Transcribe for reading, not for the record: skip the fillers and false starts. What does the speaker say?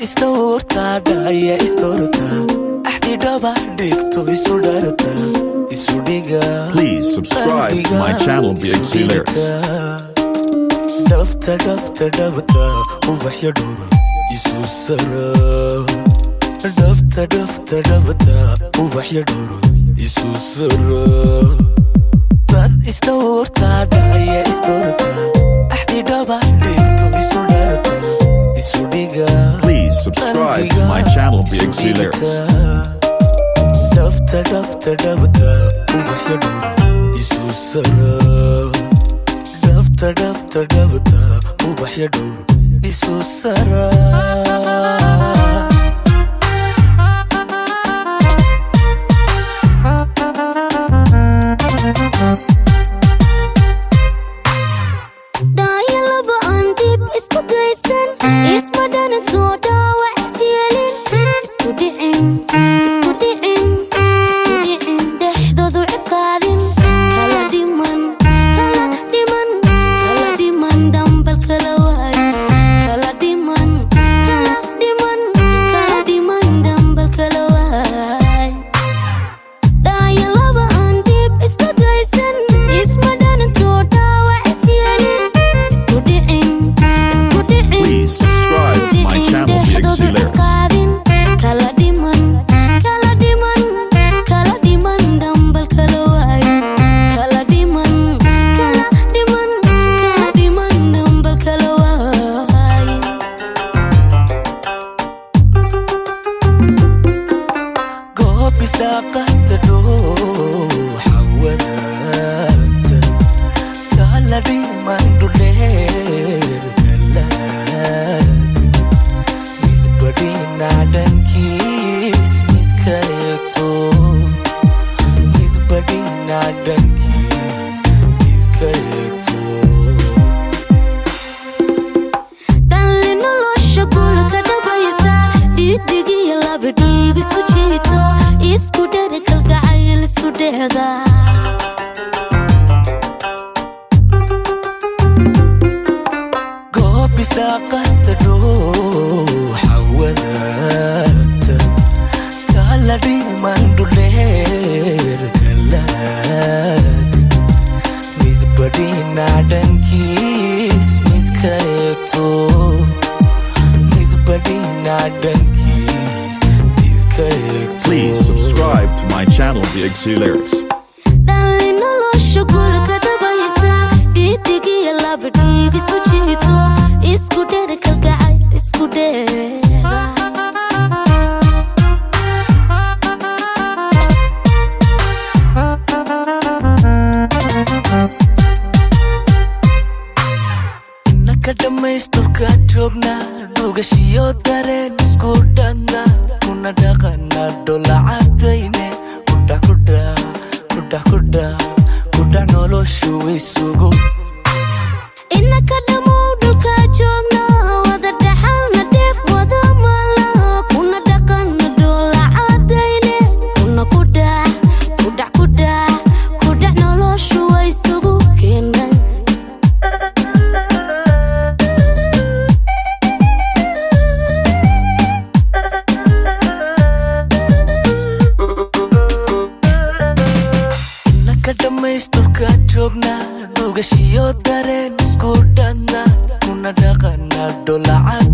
Isdhowrtaa, dhaya isdoorta, axdi dhaba dhigto, isu dharta, isu dhiga. Please subscribe to my channel, Big C Lyrics. Dhabta, dhabta, dhabta, ubaxyo dhowr isu sara. Dhabta, dhabta, dhabta, ubaxyo dhowr isu sara. Dad isdhowrtaa, dhaya isdoorta, axdi dhaba dhigto, isu dharta, isu dhiga. Please subscribe to my channel, Big C Lyrics. Dhabta, dhabta, dhabta, ubaxyo dhowr isu sara. Dhabta, dhabta, dhabta, ubaxyo dhowr isu sara. Dhaaya laba aan dib isku gaysan, isma dhanantoo dhaawac isyeelin, isku dhicin, isku dhicin, isku dhicin, dhexdoodu ciqaadin, kala dhiman, kala dhiman, kala dhiman, dhambal kala waay, kala dhiman, kala dhiman, kala dhiman, dhambal kala waay. Dhaaya laba aan dib isku gaysan, isma dhanantoo dhaawac isyeelin, isku dhicin, isku dhicin. Please subscribe to my channel, Big C Lyrics. Qaadin, kala dhiman, kala dhiman, kala dhiman, dhambal kala waay, kala dhiman, kala dhiman, kala dhiman, dhambal kala waay. Goob isdhaaqata, dhuuxa wadaagta, kala dhiman, dhuleer galaad, midba dhinac dhankiis mid ka eegto, midba dhinac dhankiis mid ka eegto. Dhalli nolosha guulka dhabaysa, dhiidigiyo laba dhiig isu jiito, isku dhere, kalgacayl isu dheeda. Goob isdhaaqata, dhuuxa wadaagta, kala dhiman, dhuleer galaad, midba dhinac dhankiis mid ka eegto, midba dhinac dhankiis mid ka eegto. Please subscribe to my channel, Big C Lyrics. Dhalli nolosha guulka dhabaysa, dhiidigiyo laba dhiig isu jiito, isku dhere, kalgacayl isku dheeda. Inaka dhammaysturka joognaa, dhugashiyo dareen isku dhanna, kuna dhaqana dholacadayne, kudhac, kudhac, kudhac, kudhac, kudhac, noloshu isugu. Inaka dhammow dhulka joogna, wada dhaxalna, dheef wada mala, kuna dhaqana dhoola cadayne, kuna kudhac, kudhac, kudhac, kudhac, noloshu way isugu keenay. Inaka dhammaysturka joognaa, dhugashiyo dareen isku dhanna, kuna dhaqana dholacadayne.